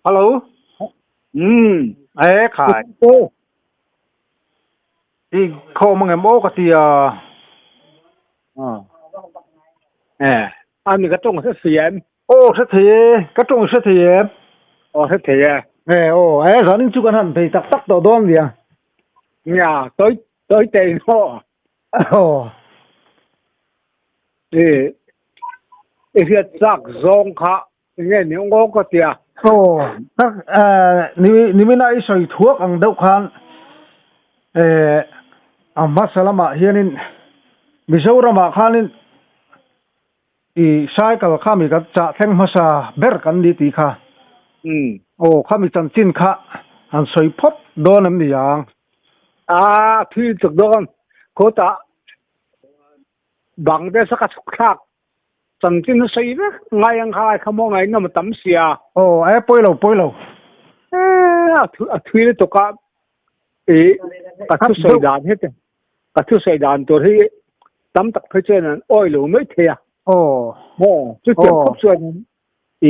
Hello. Um. E khai. I kho mangem aw ka tia. Eh, a mi ka tawng hre si em? Aw hre thei e, ka tawng hre thei em? Aw hre thei e. E aw, e zanin chu kan han phei tak tak tawh dawn nia. Nia, tawi tawi te in aw. Aw. E, i hriat chak zawng kha Nge ni ngaw ka tia. Aw, tak ni nimina i sawi thuak ang deuh khan eh a hmasa lamah hianin Mizoramah khanin i cycle kha mi kan chah thleng hmasa ber kan ni tih kha. Aw, khami chanchin kha han sawi phawt dawn em ni ang? A, thui chak dawn. Khawtah bang te saka chhuk thlak Chanchin a sawi vek ngai ang kha ai kha maw ngaihnawm a tam sia. Aw e pawi lo pawi lo. E a thu a thui lutuk a i ka thu sawi dan hi te ka thu sawi dan tur hi tam tak phei chuan an awi lo mai thei a. Aw. Maw chutiang khawp chuan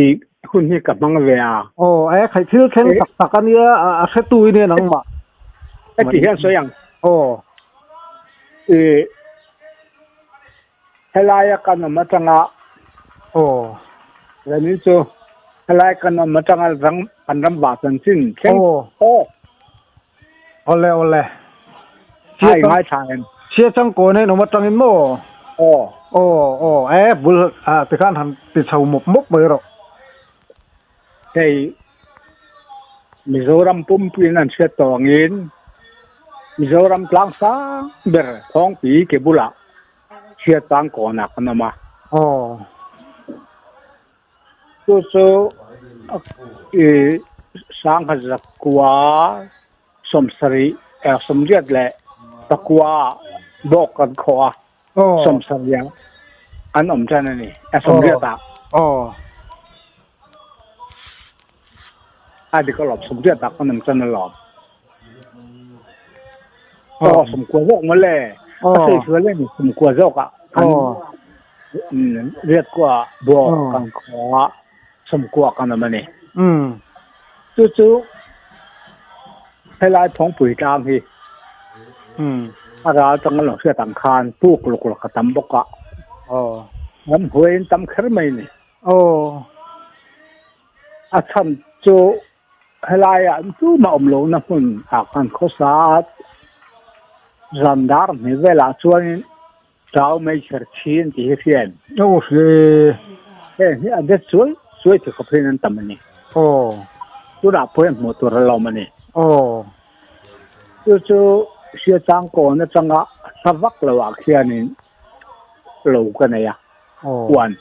i hun hi ka hmang ve a. Aw e khai thil thleng tak tak a nia a hretu i nia nangmah. Heti hian sawi ang. Aw. I Helaia kan awm atanga Aw. Zanin chu helai kan awm atanga rang kan ram vah chanchin thleng Aw. Aw. Awle awle. Ai ngai thla em. Chhia chang kawn in awm atangin maw? Aw. Aw aw e bul ah tikhan han ti chho mawp mawp mai rawh. Hei Mizoram pumpuiin an hriat tawh angin Mizoram tlang sang ber Thawngpui ke bulah Chhiatang kawnah kan awm a. Aw. Chu chu i sangha zakua sawmsarih sawmriat leh pakua bawk kan khawh a. Aw. Sawmsarih an awm tan a ni. Sawmriat ah. Aw. A dik alawm sawmriat ah kan awm tan alawm. Aw sawmkua zawk mawle. A sawi sual em sawmkua zawk ah kan riat kua bawk kan khua sawmkua kan awm a ni. Chu chu helai Phawngpui tlang hi a ral tang a lo hriat ang khan puk luk luk a tam bawk a. Ram huaiin tam kher mai a ni. A chhan chu Helaiah tumah awm lohna hmun ah kan khawsa a, zan dar hnih velah chuanin chau mai kher thi an tih hi hria em? Aw hria e. Heng hi a det suai suai ti khawp hian an tam a ni. Aw. Tunah pawh hian hmuh tur a lawm a ni. Aw. Chu chu Hriatang kawn atanga hla vak loah khianin lo ka nei a, huan.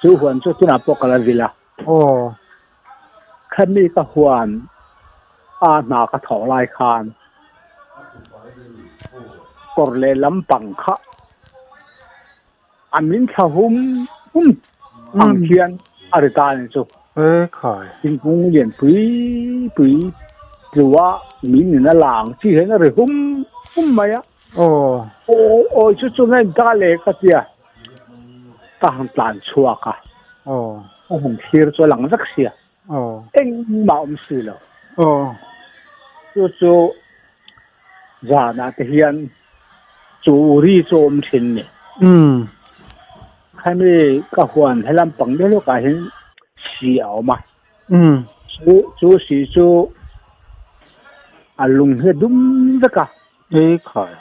Chu huan chu tunah pawh ka la vil a. Aw. Khami ka huan a hna ka thawh lai khan kawr leh lampang kha a min thla hum hum ang khian a ri ta a ni chu. E khai. Thingkung lian pui pui tlua min in a la ang chi hian a ri hum hum mai a. Aw. Aw awi chu chu ngaih ta le ka tia. Ka han tlan chhuak a, ka han thlir chu a lang vek sia, engmah awm si lo. Chu chu zanah te hian chu ri chu a awm thin ni. Khami ka huan helam pang deuh lawkah hian si a awm a, chu si chu a lung hi a dum vek a. Ei khai.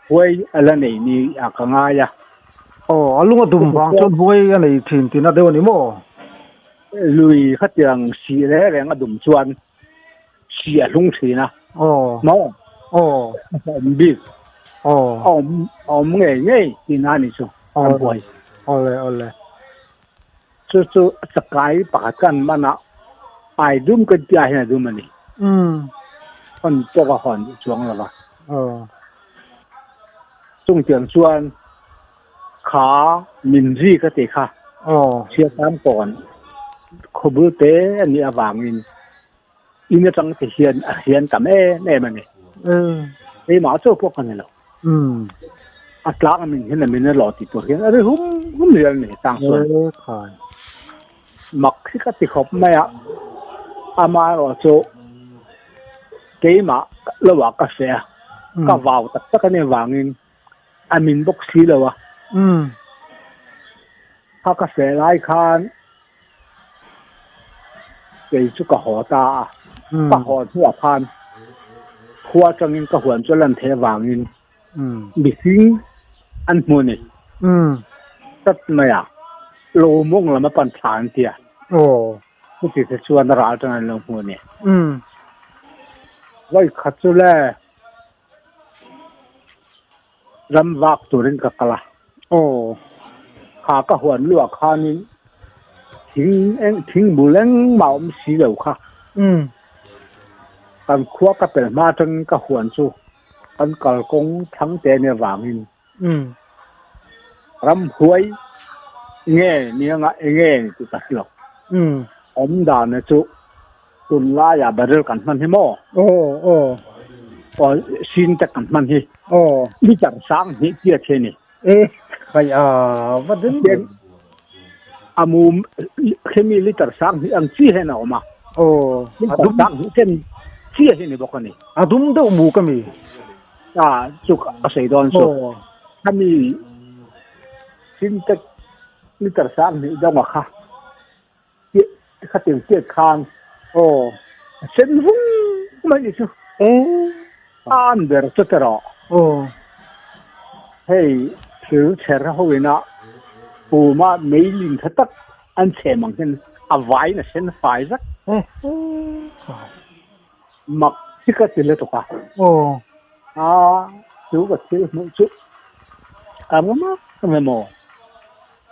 Huai a la nei ni a ka ngai a. Aw, a lung a dum vang chuan huai a nei thin tihna deuh a ni maw? Lui khatiang sih reng reng a dum chuan sih a hlung thin a. Aw. Maw? Aw. A awm bik. Aw. A awm a awm ngei ngei tihna a ni chu. Aw. Huai. Awle awle. Chu chu chakai pakhat kan man a, ai dum kan tih ah hian a dum a ni. Hawn pawh ka hawn duh chuang lo va. Chung tiang chuan kha min ri ka ti kha chhiat tan khawbul te a nih avangin in atang te hian a hrian tam em em a ni. Keimah chaw pawh ka ni lo. A tlang a min hian a min a lawh tih tur hian a ri hum hum rial a ni tlang chuan. Mak hi ka ti khawp mai a. Amaherawhchu keimah lohah ka hre a, ka vau tak tak a nih avangin a min bawk si lo a. Kha ka hre lai khan kei chu ka haw ta a, ka haw hnuah khan khua atangin ka huan chu a lan theih avangin mihring an hmu a ni. Tlat mai a, lo mawng lam a pan thla an ti a. Chuti te chuan a ral atang an lo hmu a ni. Vawi khat chu le ram vak turin ka kal a. Kha ka huan luah khanin thing eng thing bul engmah awm si lo kha. Kan khua ka pel hma atangin ka huan chu kan kalkawng thlang te nia vangin ramhuai nge nia nga enge ni tih ka hre lo. Awm dan chu tunlaiah barrel kan hman hi maw? Aw sin te kan hman hi. Liter sang hnih tia the ni. A mum khemi liter sang hnih ang chi hian a awm a. Liter sang hnih chen chiah hi ni bawk a ni. A dum deuh muk a mi? A chu ka sawi dawn chu. Khami sintex liter sang hnih dawng a kha kha tel chiat khan a sen vung mai ni chu. An ber chu te rawh. Hei thil chher ho ina puma meiling tha tak an chhem ang hian a vaiin a sen fai vek. Mak hi ka ti lutuk a. A chu ka thil hmuh chu a nga mak em em aw.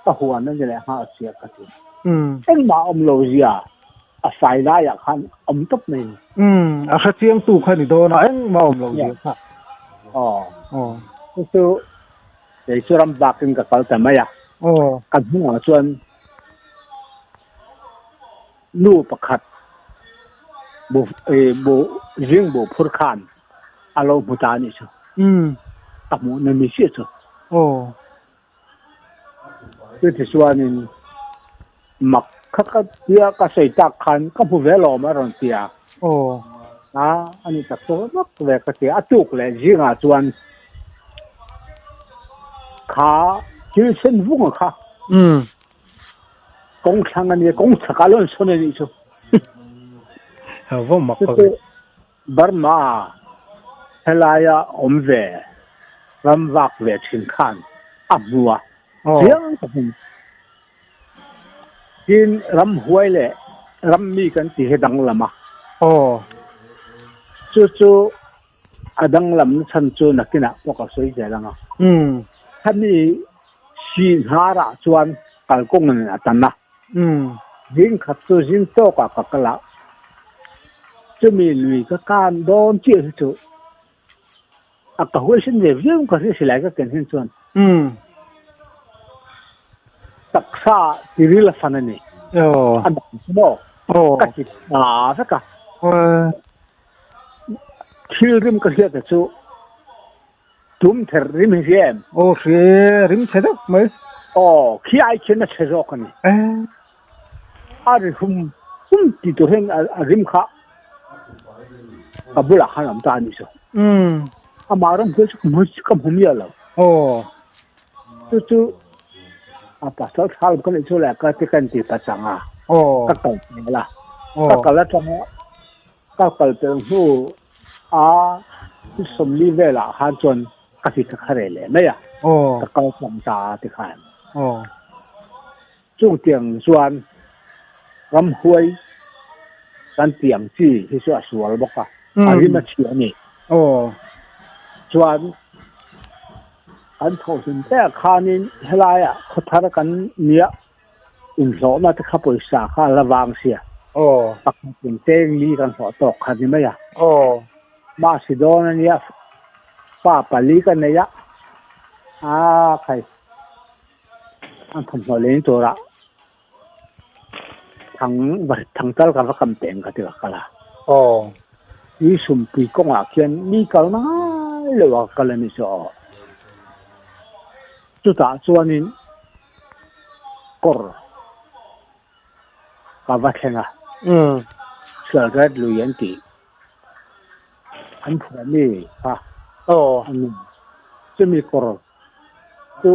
Ka huan a ni leh nghal sia ka ti. Engmah awm lo zia a fai laiah khan awm tawp mai ni. A hrechiang tu kha ni dawn a, engmah awm lo zia kha. Aw. Chu chu kei chu ram bakin ka kal ta mai a. Ka hnungah chuan Nu pakhat bu bu zing bu phur khan a lo hmu ta a nih chu. Ka hmuh na ni chiah chu. Chuti chuanin mak kha ka tia ka sawi tak khan ka hmu ve lawm a rawn ti a. A ani tak chu mak ve ka ti a. A tuk leh zingah chuan kha thil sen vunga kha Kawng thlang a nia, kawng chhakah lo an sawn a nih chu. Vawm mak Chu Burma helaia awm ve ram vak ve thin khan a hmu a, chiang takin. Tin, ram huai leh ram mi kan tih hi danglam a. Chu chu A danglam na chhan chu nakinah pawh ka sawi zel ang a. Khami si hnarah chuan kalkawng in a tan a. Zing khat chu zing tawkah ka kal a. Chumi lui ka kan dawn chiah hi chu a ka huaisen ve viau ka hria silai ka ken hin chuan taksa tiril a fan a ni. A dang chu maw ka ti ta vek a. Thil rim ka hriat te chu tum ther rim hi hria em? Aw hria rim chhe deuh mai. Aw khi ai khian a chhe zawk a ni. A ri hum hum ti tur hian a rim kha ka bulah khan a awm ta a nih chu. Amah ram hmel chu ka hmu miah lo. Chu chu a pasal thla lam ka neih chu leh ka ti ka inti pachang a. Ka kal hmel a. Ka kal atanga Ka kal pel hnu a 40 velah khan chuan ka ti ta kha reh leh mai a, ka kal tlang ta a ti khan. Chung tiang chuan ramhuai kan tih ang chi hi chu a sual bawk a, a rim a chhia a ni. Chuan kan thawhhlim te ah khanin helaiah khawthar kan nia Inhlawhna te kha pawisa kha a la vang sia. Pakhat in cheng li kan hlawh tawk kha ni mai a. Mahse dawn a nia pa pali ka nei a, aa khai an thawmhnaw leng turah thang thang tal ka va kam teng ka ti ka kal a. Tui sumpui kawngah khian mi kal ngai lo a ka kal a ni chu aw. Chutah chuanin kawr ka va thleng a. Sialret lui an tih an phuah mi kha a ni. Chumi kawr chu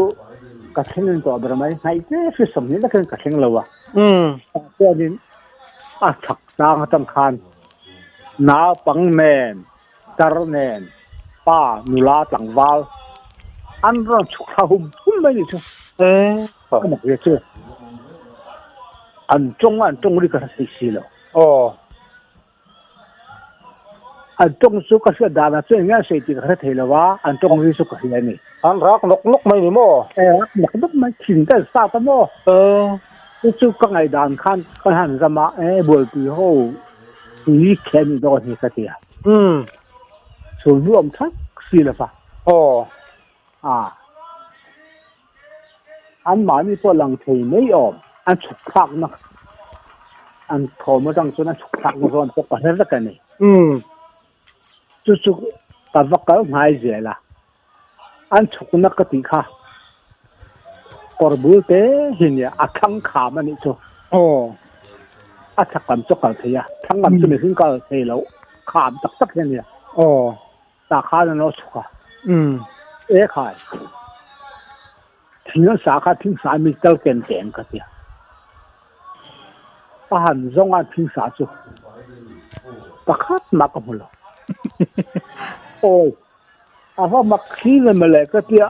ka thleng in tawh ber mai, hnaih te hri 20 takin ka thleng lo a. Tah chuanin a chhak tlang atang khan naupang nen, tar nen, pa, nula, tlangval an rawn chhuk thla hum hum mai ni chu. Ka mak ve chu. An tawng a, an tawng ri ka hre thei si lo. An tawng chu ka hriat danah chuan eng nge an sawi tih ka hre thei lo a, an tawng ri chu ka hria a ni. An rak nawk nawk mai ni maw? E, rak nawk nawk mai, thin te an sat a maw? Chu chu ka ngaihdan khan ka han zam a, e bualpui ho tui khi a nih dawn hi ka ti a. Chhun hnu awm thak si lo va. A. Anmahni pawh lang thei mai awm, an chhuk thlakna an thawm atang chuan an chhuk thlakna zawn pawh ka hre vek a ni. Chu chu ka va kal hnai zel a, an chhukna ka tih kha kawr bul te hi nia a thlang kham a nih chu. A chhak lam chu kal thei a, thlang lam chu mihring kal thei lo kham tak tak hi a nia. Tah khan an lo chhuk a. E khai, thing an sa kha thing sa mi tal ken teng ka tia. A han zawng a thing sa chu pakhat mah ka hmu lo. Awi, a va mak thli ve mawle ka tia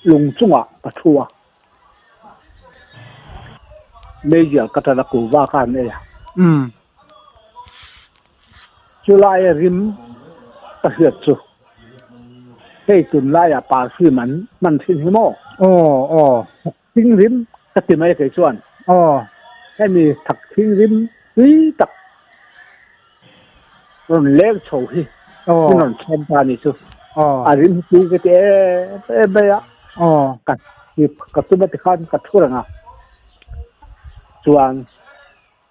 lung chungah ka thu a. Meizial ka tan a kuhva kha an ei a. Chulaia rim ka hriat chu hei tunlaiah perfume an hman thin hi maw? Thakthing rim ka ti mai kei chuan. Hemi thakthing rim tui tak rawn leng chho hi min rawn chhawm ta a ni chu. A rim hi tui ka ti em em mai a. Ka ka tum a tikhan ka thu reng a. Chuan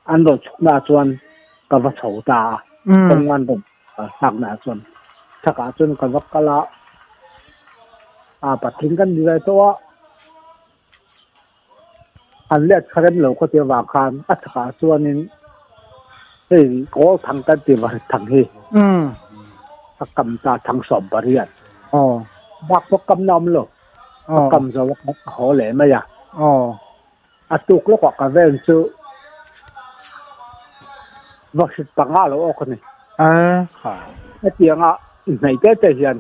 An rawn chhuknaah chuan ka va chho ta a, kawng an rawn thlaknaah chuan chhakah chuan ka va kal a, a patling kan ni ve tawh a, an let kha rem lo khaw tia vang khan a chhakah chuanin hei kawl thang kan tih va thang hi a kam ta thang 18 bak pawh kam na awm lo, a kam zo a ka haw leh mai a. A tuk lawkah ka vel chu va hrit 5 lo awk a ni. Hetianga inhnaih te te hian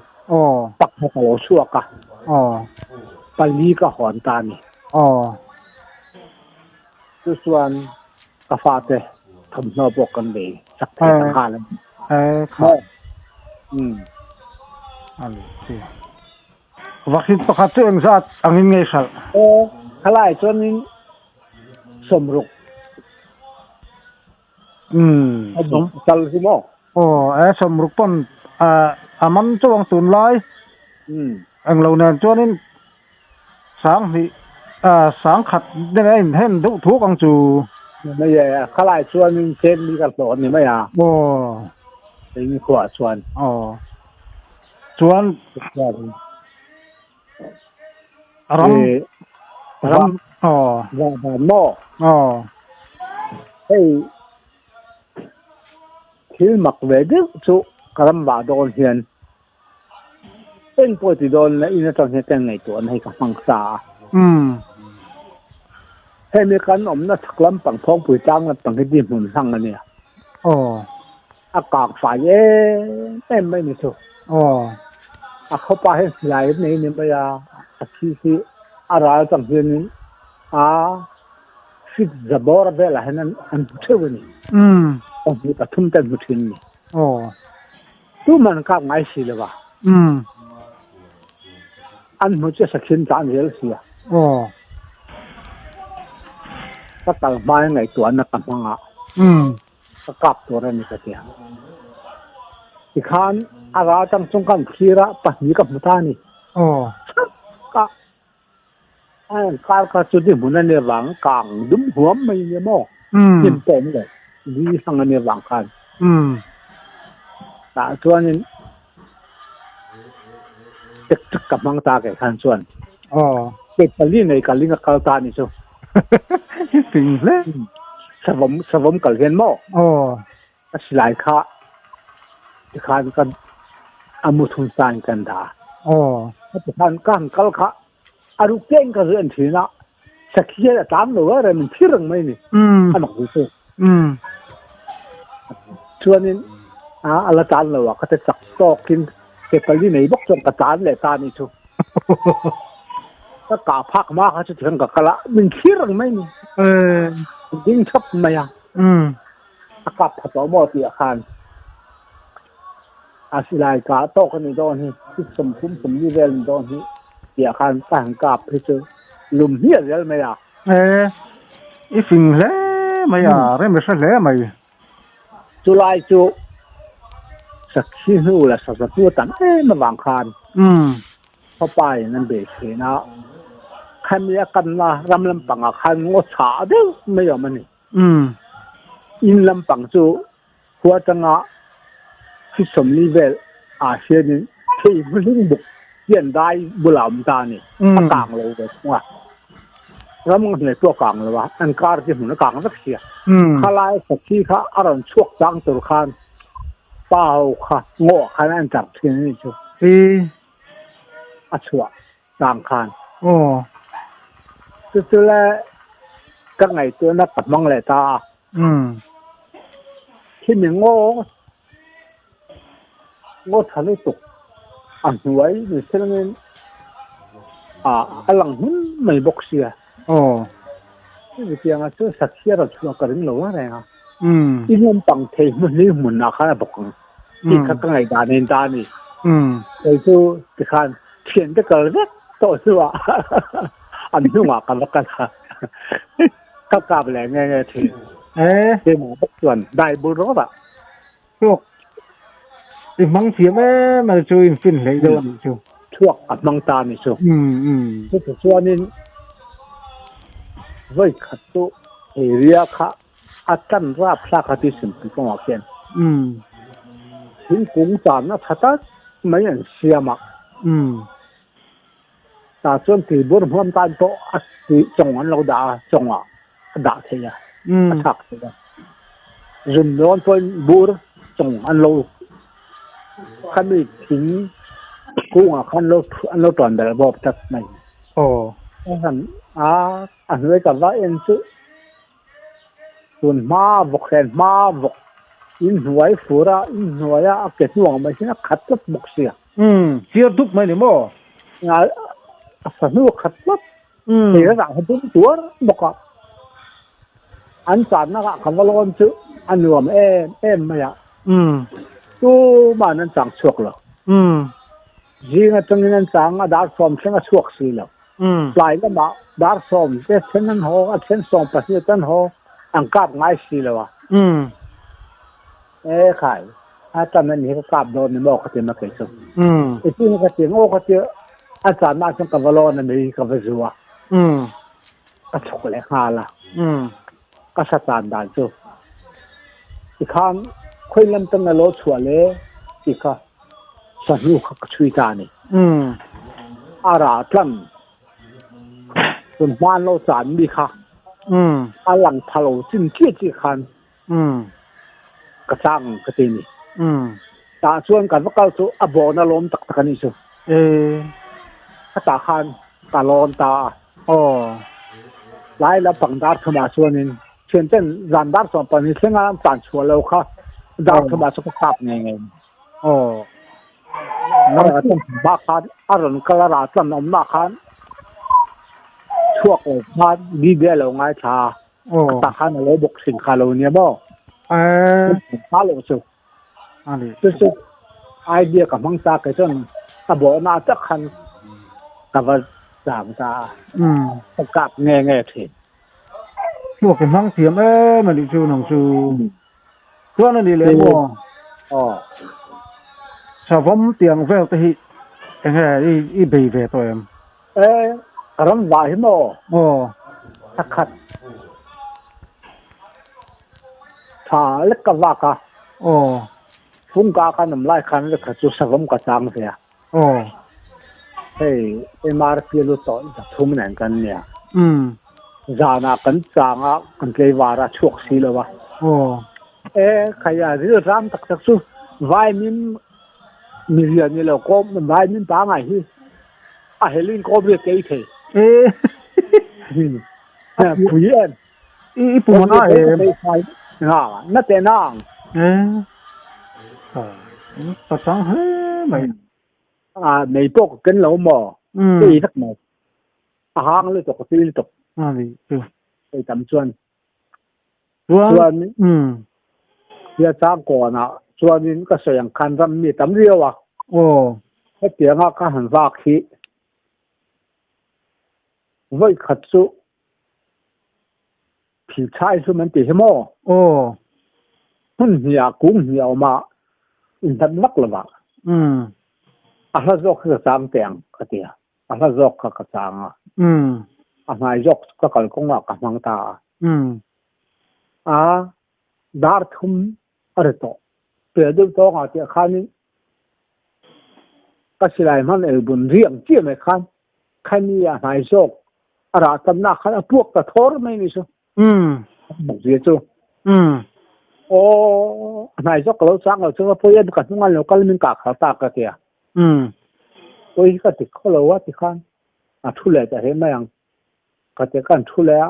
pakhat a lo chhuak a, pali ka hawn ta a ni. Chu chuan ka fate thawmhnaw pawh kan lei chak thei ta nghal a ni. Vakhit pakhat chu engzat angin ngei hralh? Aw, khalai chuanin 60. Umm. Kal hi maw? Aw, e 60 pawn a man chu ang tunlai. Umm. Englo nen chuanin 2000, 10,000 deuh a inhen deuh thuk ang chu. Mai e, khalai chuanin chen mi ka hlawh a ni mai a. Aw. Eng khuaah chuan. Aw. Chuan ram ram aw van maw aw hei thil mak ve deuh chu ka ram vah dawn hian eng pawh ti dawn la in atang hian ka ngaihtuah na hi ka hmang sa a hemi kan awmna chhak lampang Phawngpui tlang lampang hi dihmun hlang a nia aw. A kak fai em em mai ni chu. Aw. A khawpa hian silai an nei ni mai a, a thi hi a ral chang hianin a fit za bawr velah hian an an hmu theuh a ni. Umm. 2 3 te an hmu thin a ni. Aw. Tuman an kap ngai si lo va. Umm. An hmu chu sakhin tlan zel si a. Aw. Ka kal hmain ngaihtuahna ka hmang a. Umm. Ka kap tur a ni ka ti a. Tikhan a ral tang chung khan thlir a pahnih ka hmu ta a ni. Aw. Ka a kar kha chu ni hmun a ni avang kang dum huam mai nia maw? Umm. Hnim pawh awm lo. Li hrang a ni avang khan. Umm. Tah chuanin tek tek ka hmang ta kei khan chuan. Aw. Kei pali nei kalin ka kal ta a ni chu. Fing hle. Savawm savawm kal hian maw? Aw. Ka silai kha tikhan kan a mu thum san kan dah. Tikhan ka han kal kha a ruk tein ka rian thin a sakhi a tlan lo a rem in thir reng mai ni. A mak tu. Chuanin a ala tlan lo a ka te chak tawkin ke pali nei bawk chuan ka tlan leh ta ni chu. Ka kah phak hma kha chu tikhan ka kal a min thlir reng mai ni. Ding thap mai a. A kap pha tawh maw tih ah khan a silai kah tawk a nih dawn hi, six 30 40 vel a nih dawn hi tih ah khan ka han kap hi chu lum hmiah zel mai a. E, i fing hle mai a, rem i hre hle mai. Chulai chu sakhi hnu leh saza hnu a tam em avang khan khawpa in an bei thin a, khami a kanna ram lampangah khan ngaw chhah deuh mai a awm a ni. In lampang chu khua atanga thi 40 vel ah hianin thei hmuhling buk hian dai bulah a awm ta a ni. A kang lo ve thung a. Ram hnuai pawh a kang lo a, an kar chi hmun a kang vek sia. Khalai sakhi kha a rawn chhuak chang tur khan pa ho kha ngaw ah khan an char thin a nih chu. A chhuah chang khan. Chu chu le ka ngaihtuahna ka hmang leh ta a. Khimi ngaw ngaw tha lutuk a hnuai ni thlengin a lang hmun mai bawk sia. Chutianga chu sakhi a rawn chhuah ka ring lo reng a. I naupang thei hmun hi hmunah khan a bawk ang. Tih kha ka ngaihdan in ta a ni. Kei chu tikhan thiante kal vek tawh hnuah an hnungah ka va kal a, ka kap leh nge nge thin. Keimah bawk chuan dai bul rawt ah. Thluak i hmang thiam em a chu in fin hleih deuh a nih chu. Thluak a hmang ta a nih chu. Chuti chuanin vawi khat chu area kha A tan rapthlak a ti simpui kawngah khian thingkung tanna tha tak mai an siam a. Tah chuan tuibur hmuam tan pawh a tui chawng an lo dah a, chawngah a dah theih a, a thlak theih a. Zum dawn pawhin bur chawng an lo khami thing kungah khan an lo tuan belh bawk tlat mai. A hnuai ka va en chu. Tun hma vawk hlen hma vawk in hnuai fur a, in hnuai a a ke hnuang mai hian a khat tlat bawk sia. Umm, chiar dup mai ni maw? A fahnu a khat tlat. Umm. Thei rang hi dum tuar bawk a. An channa ah ka va lawn chu a nuam em em mai a. Umm. Tuman an chang chhuak lo. Umm. Zing atangin an chang a, dar 10 thleng a chhuak si lo. Tlai lamah dar 10 te then an haw, a then 12 te an haw, an kap ngai si lo a. E khai, a tan an hi ka kap dawn ni maw ka ti ma kei chu. I ti ka ti ngaw ka ti a chan ah chuan ka va lawn a mei ka va zu a. Ka chhuk leh nghal a. Ka sa chan dan chu. Tikhan khoi lam tan na lo chhuah le ti kha sa hnu kha ka chui ta ni. A ra tlan tun hma an lo chan mi kha a lang pha lo chin chiah chiah khan ka chang ka ti ni. Tah chuan kan va kal chu a bawn a lawm tak tak a nih chu. Khatah khan ka lawn ta a. Lai lampang dar thumah chuanin thianten zan dar 12 thlenga an tlan chhuah lo kha dar thumah chu ka kap ngei ngei. Bak khan a rawn kal a rah tlan awmna khan chhuak lo khan Bibia lo ngaithla a. Tah khan a lo bawk thin kha lo nia maw? Kha lo chu. Chu chu idea ka hmang ta kei chuan a bawhna tak khan ka va chang ta a. Ka kap nge nge thin. Thluak i hmang thiam em a nih chu nang chu. Chuan a nih leh maw? Aw. Savawm tiang vel te hi enge i bei ve tawh em? E, ka ram vah hi maw? Aw. Thla khat tha lek ka vak a. Aw. Fungka khan awm lai khan lek kha chu savawm ka chang ve a. Aw. Hei MRP lu tawh 300 nen kan nia. Zanah kan chang a, kan tleivar a chhuak si lo a. Aw. E khaia ril ram tak tak chu vaimim mi rian ni lo kawm vaimim pangai hi a helin kawm riat kei thei. E Pui em. I pum na em. Nga na te nang. E pachang hle mai. A mei pawh ka ken lo maw? Tui vek mai. A hang lutuk, a tui lutuk. A ni chu. Hei tam chuan. Chuan, Chuan tia chang kawnah chuanin ka sawi ang khan ram mi tam riau a. Aw. Hetianga ka han vak hi vawi khat chu Philchai hlum an ti hi maw? Aw. Hmun hnih ah kung hnih a awm a, inhlat vak lo vah. A hla zawk hi ka chang teh ang ka ti a, a hla zawk kha ka chang a. A hmai zawk chu ka kalkawng ah ka hmang ta a. A dar thum a ri tawh. Piah deuh tawng ah tiah khanin ka silai hman elbun riang chiah mai khan Khami a hnai zawk a rah tamnak khan a puak ta thawr mai ni chu. Bak zia chu. Aw a hnai zawk ka lo chang lo chu ka pawi a ka hnung an lo kal min kah khal ta ka tia. Pawi hi ka ti khaw lo a ti khan a thu leh ta he mai ang. Ka tia kan thu leh a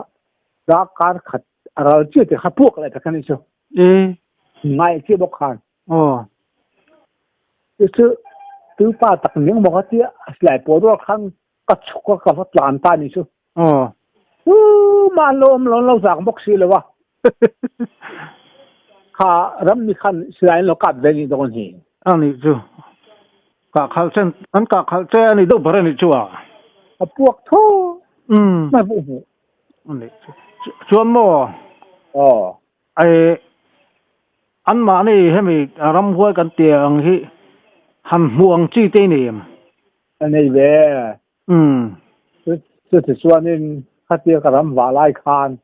dah kar khat a ral chiah ti kha puak leh ta khan ni chu. Ngai chiah bawk khan. Aw. Chu chu tupa tak ning maw ka tia a silai pawl rual khan ka chhuk a ka va tlan ta ni chu. Aw. Hu mah an lo awm lo an lo zak bawk si lo a. Kha ram ni khan silai an lo kap ve nih dawn hi. A nih chu. Kah khalh chen an kah khalh che a nih deuh ber a nih chu a. A puak tho mai pawh hmuh. A nih chu. Chuan maw? Aw. Ai anmahni hemi ramhuai kan tih ang hi han hmuh ang chi te i nei em? A nei ve. Umm. Chuti chuanin khatia ka ram vah lai khan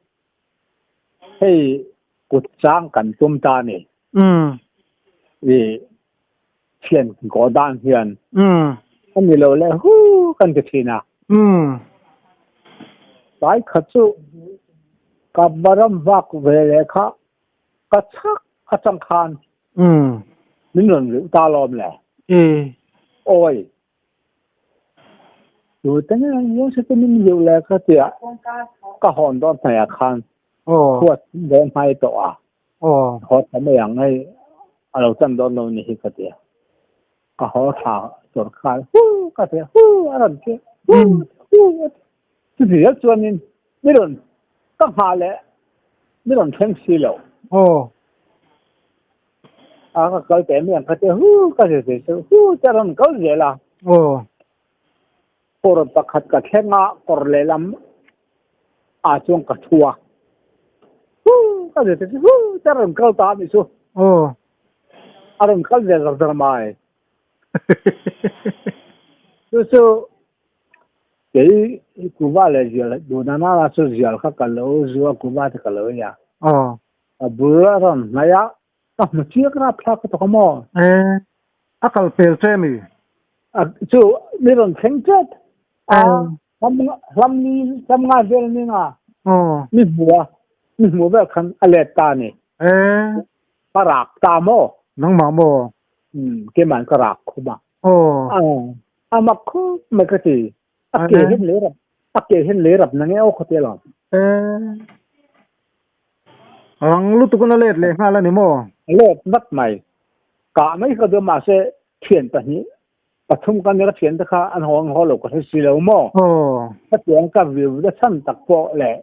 hei kut chang kan tum ta a ni. Umm. I thian kawh dan hian. Umm. A ni lo le hu kan ti thin a. Umm. Tlai khat chu ka ram vak ve leh kha ka chhak atang khan Umm. min rawn luh ta lawm le. E. Awi. Tu te nge an se te min luh le ka tia ka hawn dawn hnaih ah khan Aw. huat dawn hmai tawh a. Aw. Haw tha mai ang hei a lo chan dawn lo ni hi ka ti a. Ka haw tha tur khan hu ka ti a hu a rawn ti hu hu a ti. Chuti zel chuanin mi rawn ka nghah leh mi rawn thleng si lo. Aw. A ka kal teh mai ang ka ti a hu ka ti thei chu hu te a rawn kal zel a. Aw. Kawr pakhat ka thleng a kawr lehlam ah chuan ka thu a, Huu! Ka zir te chu huu! Te a rawn kal ta a nih chu. Aw. A rawn kal ve zar zar mai. Chu chu kei kuva leh zial duhna nana chu zial kha ka lo zu a, kuva te ka lo ei a. Aw. A bul a rawn hnaih a, ka hmu chiak rapthlak ka tawk a maw? E, a kal pel che mi? A chu mi rawn thleng tep a. Hlam ni hlam nga vel ni nga mi hmu a mi hmu vel khan a let ta ni. E. Ka rak ta maw? Nangmah maw? Um, keimah ka rak khum a. Aw. A mak khawp mai ka ti. A ke hin le rap a ke hin le rap na nge aw ka ti alawm. E. Rang lutuk in a let leh nghal a ni maw? A let vat mai. Kah mai ka duh mahse thian pahnih pathum kan nia ka thian te kha an haw ang haw lo ka hre si lo maw? Aw. Ka tiang ka viu na chhan tak pawh leh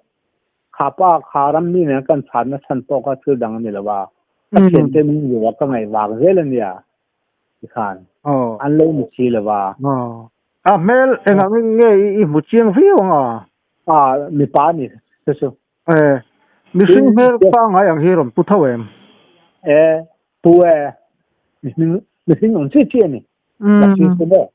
kha pa kha ram mi nen kan chhan na chhan pawh kha thil dang a ni lo a. Ka thian te min viu a ka ngaih vang zel a nia tikhan an lo ni si lo a. Aw. A hmel engah nge i hmu chiang viau ang a? A mipa a ni te chu. E, mihring hmel pangngai ang hi rawn pu tho em? E, pu e. Mihring ang chi chi a ni. Lasi chu maw?